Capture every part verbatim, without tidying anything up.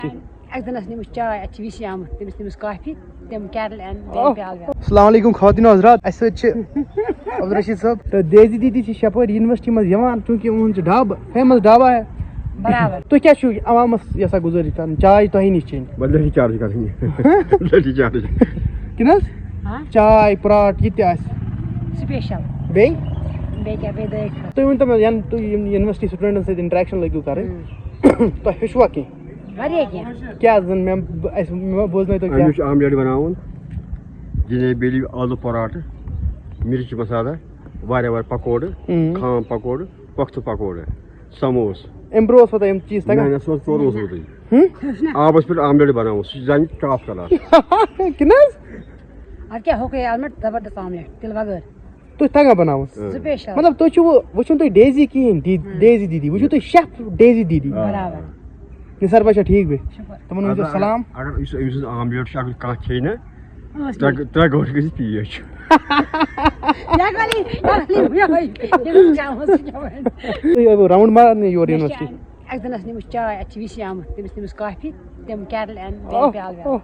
اَکہِ دۄہ نَس نِمٕژ چاے، اَتہِ چھِ وی سی آمُت، تٔمِس نِمٕژ کافی، تِم کیرل اینڈ بیٚیہِ پیالہٕ ویالہٕ۔ السلام علیکم خواتین و حضرات، اَسہِ سۭتۍ چھِ عبدالرشید صٲب تہٕ دیزی دیدی چھِ یَپٲرۍ یونیورسٹی منٛز یِوان، چوٗنٛکہِ یِہُنٛد چھُ ڈھابہٕ، فیمس ڈھابہٕ ہے۔ برابر۔ تُہۍ کیٛاہ چھِو عوامس یَژھان گُزٲرِش کَرٕنۍ؟ چاے تۄہہِ نِش چیٚنۍ؟ بس لٔٹھی چارج کَرٕنۍ۔ لٔٹھی چارج۔ کِنہٕ حظ؟ ہاں؟ چاے، پراٹ، یہِ تہِ آسہِ۔ سپیشل۔ بیٚیہِ؟ بیٚیہِ کیٛاہ، بیٚیہِ دٲرۍ خٲر۔ تُہۍ ؤنۍ تو مےٚ، یَنہٕ تُہۍ یِم یونیورسٹی سٹوڈنٹن سۭتۍ انٹریکشن لٔگِو کَرٕنۍ، تۄہہِ ہیوٚچھوا کینٛہہ؟ واریاہ کینٛہہ۔ کیٛاہ زَن مےٚ، اَسہِ، مےٚ بوزنٲیتو کیٛاہ؟ اَمِچ آملیٹ بَناوُن، جلیبی، آلوٗ پراٹہٕ، مِرچ مسالہ، واریاہ واریاہ پکوڑٕ، اۭں۔ خام پکوڑٕ، پۄختہٕ پکوڑٕ، سموس۔ اَمہِ برٛونٛہہ اوس پَتہ یِم چیٖز نہ، تَگان؟ نہ، سُہ اوس ژور اوسمُت۔ ہُم؟ آبَس پٮ۪ٹھ آملیٹ بَناوُن، سُہ چھُ زَن ٹاپ کلاس۔ کِنہٕ حظ؟ اَدٕ کیٛاہ، ہُہ گٔے آملیٹ زبردست آملیٹ، تِلہٕ بغٲر۔ تُہۍ تَگان بَناوُن؟ سُپیشل۔ مطلب، تُہۍ چھِو، وٕچھُن تُہۍ ڈیزی کِہیٖنۍ، دی-، ہُم۔ ڈیزی دیدی، وٕچھِو تُہۍ شیف ڈیزی دیدی۔ آ۔ برابر۔ نثار بھائی چھا ٹھیٖک بیٚیہِ؟ شُکر۔ تِمَن ؤنۍزیو اگر، سلام۔ اگر یُس أمۍ سٕنٛز آملیٹ چھِ، اگر کانٛہہ کھیٚیہِ نہ، ٲس ترٛےٚ، نہٕ۔ ترٛےٚ گٲنٛٹہٕ گٔژھِتھ پیش۔ یا گۄلی، یا گۄلی، یِہوٚے، ییٚمِس چاوَس چھِ کھٮ۪وان۔ تُہۍ ٲسِو راوُنٛڈ مارنہِ یور مےٚ چھِ یونیورسِٹی؟ اَکہِ دۄہ نَس نِمٕژ چاے، اَتہِ چھِ وی سی آمُت، تٔمِس نِمٕژ کافی، تِم کیرل اینڈ بیٚیہِ اوہ، پیالہٕ ویالہٕ۔ اوہ۔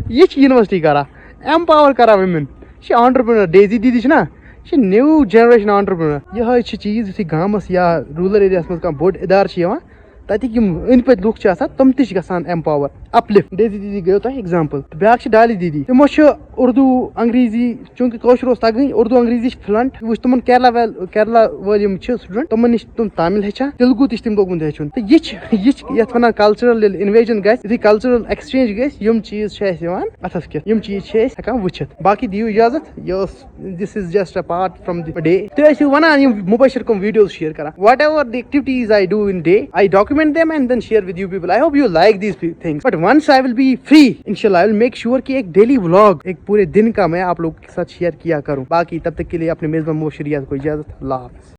یہِ چھِ یونیورسٹی کران، ایمپاور کران وِمن۔ یہِ چھِ آنٹرپرینر، ڈیزی دیدی چھِ نا، یہِ چھِ نیو جنریشن آنٹرپرینر۔ یِہوٚے چھِ چیٖز، یُتھُے گامَس یا روٗرل ایریاہَس منٛز کانٛہہ بوٚڑ اِدارٕ چھِ یِوان، تَتِکۍ یِم أنٛدۍ پٔتۍ لُکھ چھِ آسان، تِم تہِ چھِ گژھان ایمپاور، اپلفٹ۔ ڈیزی دیدی گٔیو تۄہہِ ایگزامپل۔ تہٕ بیٛاکھ چھِ ڈالی دیدی، تِمو چھِ اردو، انگریزی، چوٗنٛکہِ کٲشُر اوس تَگٲنۍ، اردو، انگریزی چھِ فلنٹ۔ وٕچھ تِمن کیرلا ویل-، کیرلا وٲلۍ یِم چھِ سٹوڈنٹ، تِمن نِش تِم تامِل ہیٚچھان، تیلگو تہِ چھِ تِم لوگمُت ہیٚچھُن۔ تہٕ یہِ چھِ، یہِ چھِ یَتھ وَنان کلچرل ییٚلہِ انویجن گژھِ، یُتھُے کلچرل ایکسچینج گژھِ، یِم چیٖز چھِ اَسہِ یِوان اَتھس کٮ۪تھ، یِم چیٖز چھِ أسۍ ہٮ۪کان وٕچھِتھ۔ باقٕے دِیِو اِجازت، یہِ ٲس، this is just a part from the day۔ تُہۍ ٲسِو وَنان یِم مُبشر کٕم videos share کران۔ Whatever the activities I do in day, I document them and then share with you people. I hope you like these things. But once I will be free, انشاءاللہ I will make sure کہ ایک daily vlog، ایک پورے دن کا میں آپ لوگوں کے ساتھ شیئر کیا کروں۔ باقی تب تک کے لیے اپنے میزبان مبشر ریاض کو اجازت۔ اللہ حافظ۔